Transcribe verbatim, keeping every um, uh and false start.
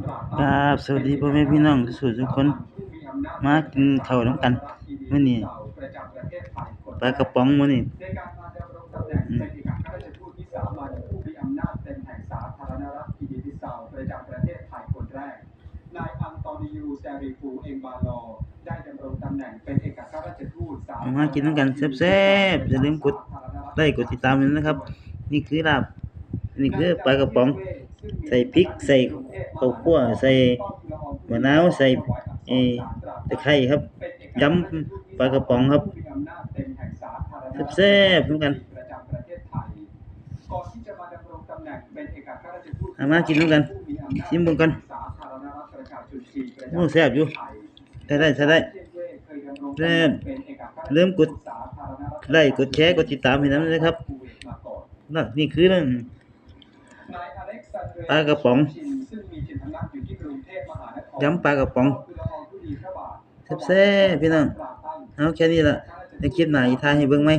ครับ สวัสดีพ่อแม่พี่น้องทุกคน มากินข้าวนำกันมื้อนี้ ปลากระป๋องมื้อนี้ อืม เอามากินนำกันแซ่บๆ อย่าลืมกดไลค์กดติดตามด้วยนะครับ นี่คือลาบ นี่คือปลากระป๋อง ใส่พริก ใส่ข้าวคั่ว ใส่มะนาว ใส่ เอ่อ ตะไคร้ครับ ยำปลากระป๋องครับ แซ่บๆ นำกัน เอามากินนำกัน ชิมเบิ่งกัน โอ้ แซ่บอยู่ ใช้ได้ ใช้ได้ แซ่บ ลืมกดไลค์กดแชร์ กดติดตามให้นำนะครับ นั่น นี่คือนั่น ปลากระป๋อง ยำปลากระป๋อง แซ่บๆ พี่น้อง เอาแค่นี้ละ ในคลิปหน้าอีกถ่ายให้เบิ่งใหม่